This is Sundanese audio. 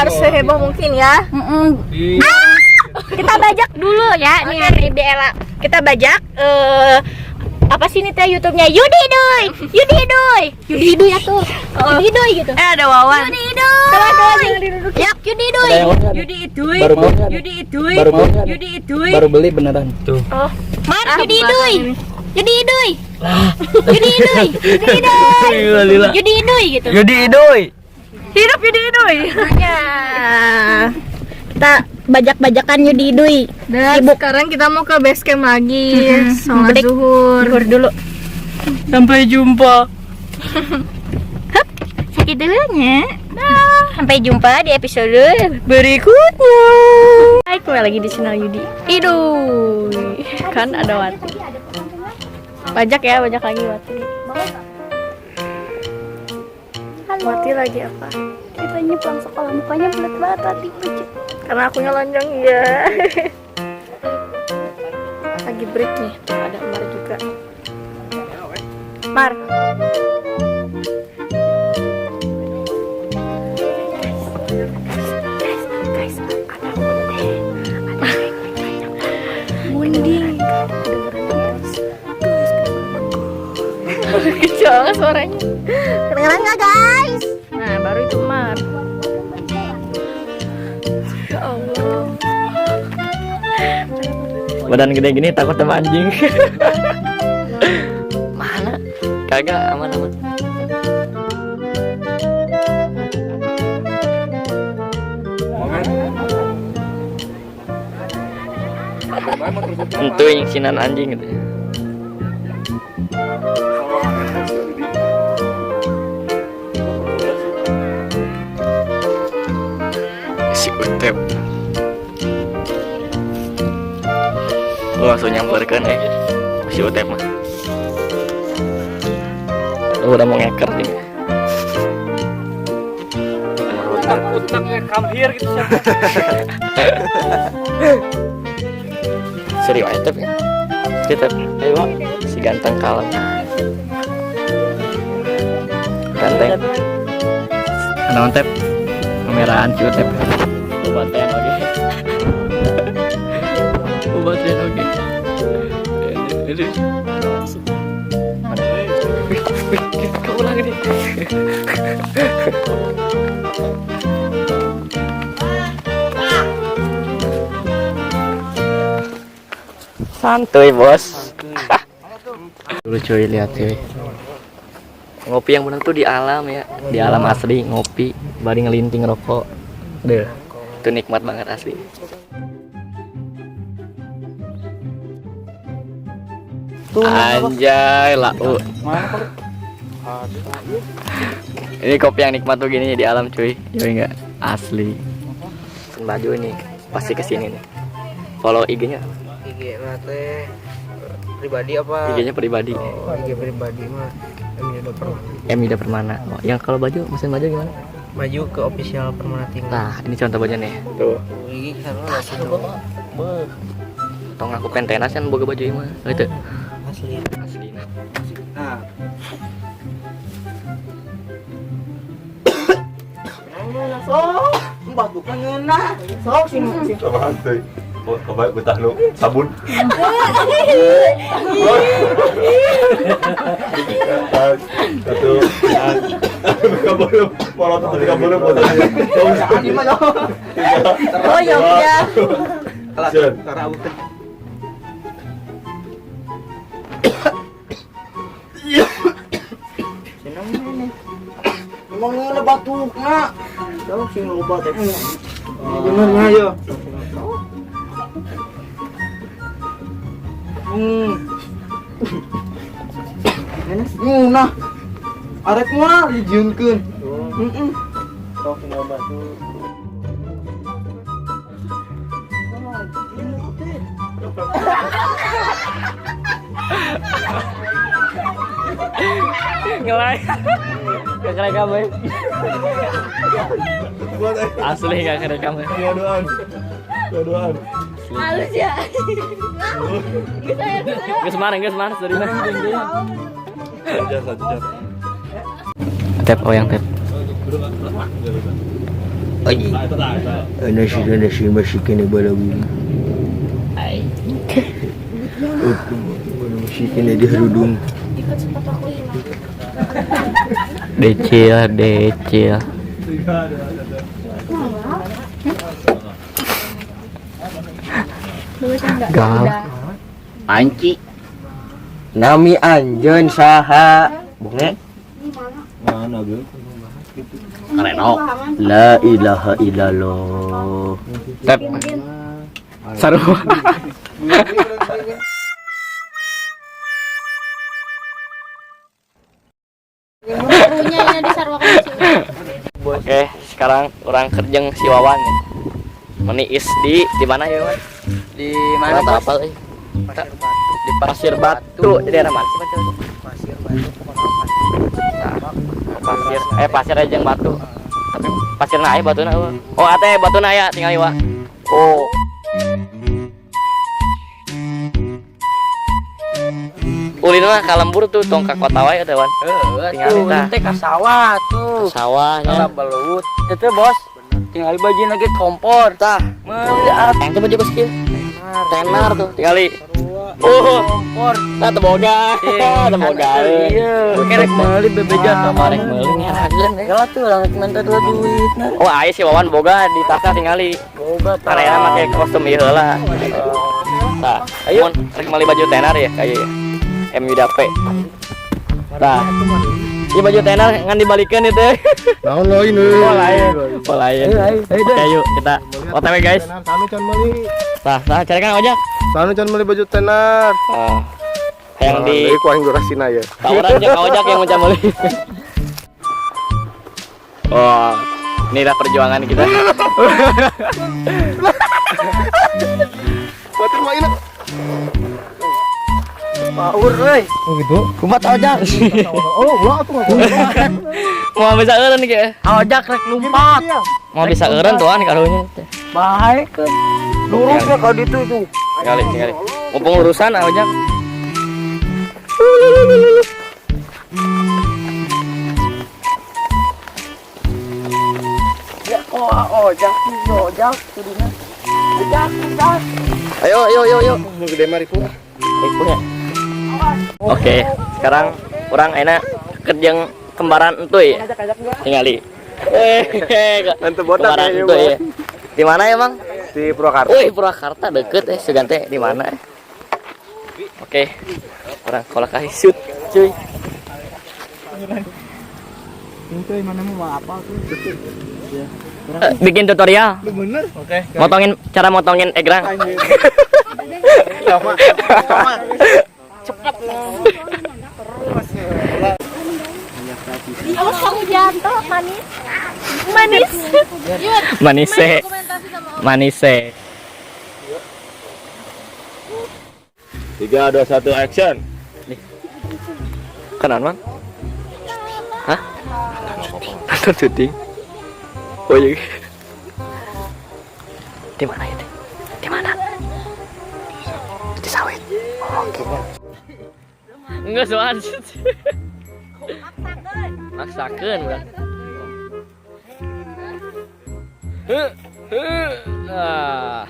Biar seheboh mungkin ya. Kita bajak dulu ya nih nih Bella. Kita bajak apa sih ini teh YouTube-nya Yudi Duy. Yudi Duy. Yudi Duy ya tuh. Yudi Duy gitu. Ada Wawan. Yudi Duy. Yap, Yudi Duy. Yudi Iduy. Baru beli nggak nih? Yudi Iduy. Baru beli nggak nih? Yudi Iduy. Baru beli beneran. Tuh. Oh, Mar Yudi Duy. Yudi Duy. Yudi Duy. Yudi Duy. Lila. Yudi Duy gitu. Yudi Idoy. Hidup Yudi Iduy. Ya. Kita bajak-bajakan Yudi Duy. Dan sekarang kita mau ke base camp lagi. Sholat Break. zuhur. Zuhur dulu. Sampai jumpa. Sakit dulunya. Sampai jumpa di episode berikutnya. Hai, kembali lagi di channel Yudi Iduy. Kan ada Wati. Bajak ya, bajak lagi Wati. Wati lagi apa? Kitanya pulang sekolah mukanya bulat banget Wati lucu. Karena akunya lonjong ya. Lagi break nih, tuh ada Mar juga. Mar. Guys, guys, ada Bunda. Ada Munding. Kecil banget suaranya. Kedengeran nggak guys? Nah, baru itu Mar. Ya Allah. Badan gede gini takut sama anjing. Mana? Kagak, aman aman. Itu yang sinan anjing gitu. Si Utep. Lu langsung nyamperkan si Utep mah. Lu udah mau ngeker nih. Utangnya come here gitu siapa? Serius Utep ya? Kita ayo si ganteng kalem. Ganteng. Ada Utep. Kemerahan si Utep. Obatnya oke. Obatnya oke. Ini. Wih, wih, keulang ini. Santuy bos. Dulu cuy, lihat cuy. Ngopi yang benar tuh di alam ya, di alam asli ngopi, bari ngelinting rokok. Deh, itu nikmat banget asli. Anjay, lau. Ini kopi yang nikmat tuh gini di alam cuy. Iya enggak? Asli. Pesen baju ini pasti kesini nih. Follow IG-nya. IG mah teh pribadi apa? IG-nya pribadi. Oh, IG pribadi mah Emida Permana. Emida Permana. Oh, yang kalau baju mesin baju gimana? Maju ke official Permana Tinggal. Nah, ini contoh baju nih. Tuh. IG sana masih Tong aku pentenas kan boga baju ini mah. Oh, itu. asli. Asli. Nah, Apaan tuh? Coba betah lu sabun. Satu, tiga boleh, pola tiga boleh, pola tiga. Oh ya udah. Karena emang ngene batukna. Jauh sing loba teh. Bener mah yo. Nah. Arek moal dijieunkeun. Heeh. Sok sing loba tuh. Ngelai. Gak kerekam, boy. Asli gak kerekam. Dua-duaan. Dua-duaan. Halus ya. Geus mar, geus mar, serius. Satu jam, satu jam. Tep, oh yang tep. Anjing. Nasi nasi masih kena balawi. Masih kena diharudung. Decil, decil. Gal. Anci. Nami anjeun saha? Bonge. Mana gue? Reno. La ilaha illallah. Tep. Saru. Punya ini disarwakan sih. Oke, sekarang orang kerjeng si Wawan. Meniis di mana ya, Wan? Di mana, Orang Bos? apal euy. Di Pasir Batu. Di daerah mana sih, Bang? Pasir Batu pokoknya Pasir. Pasir aja yang batu. Tapi pasirna aya batuna eueuh. Oh, ate batuna aya tinggal ieu. Oh. Ulin mah ka lembur tuh tong ka kota wae teh, Wan. Heeh, Tinggal tuh tah. teh ka sawah tuh. Sawahnya. Kalau belut itu bos. Tinggal baju lagi kompor. Tah. Meuli ah Yang tuh baju kos kieu. Tenar tuh tinggali. Oh, kompor. nah teboga. Teboga. Iya, kerek meuli bebeja sama Rek meuli ngerakeun eh. Kalau tuh orang minta dua duit nah. Oh, aya si Wawan boga di tasna tingali. Boga tah. Karena make kostum ieu heula. Tah, ayo rek meuli baju tenar ya kayak ya. M Yuda P. Tah. Ieu baju tenar ngan dibalikeun ieu teh. Naon lain Oh, lain. Oh, lain. Oke, yuk kita OTW guys. Sanu can meuli. Tah, tah cari kan ojek. Sanu can meuli baju tenar. Ah. Yang di Nah, ku aing durasina ya. tawaran jeung ojek yang mau meuli. Oh, inilah perjuangan kita. Batur mah ini. Paur euy. Oh gitu. Kumaha ojak? Oh, ulah atuh mah. Mau bisa eureun ge. Ojak rek lumpat. Mau bisa eureun tuan karunya. Baik ke. Lurus ya kalau ditu tuh. Tinggali, tinggali. Mumpung urusan ah, ojek. Ya kok ojak sih ojak kudunya. Ojak, ojak. Ayo, ayo, ayo, ayo. Nu gede mah ripu. Ripu ya. Oke, sekarang orang enak kerjeng kembaran entuy. Tinggali. Nanti botak Kembaran ya, entuy ya. Di mana ya, Bang? Di Purwakarta. Wih, Purwakarta deket Sugante di mana? Oke. Orang kolak kasih shoot, cuy. Itu mana mau apa tuh? Bikin tutorial. Bener. Oke. Motongin cara motongin egrang. Awas kamu jantok manis. Manis. Manise. Manise. 3, 2, 1, action. Kanan, Mang? Hah? Nonton syuting. Oh iya. Di mana itu? Di mana? Di sawit. Oke. Enggak soal. Maksakeun urang. Heuh, heuh. Ah.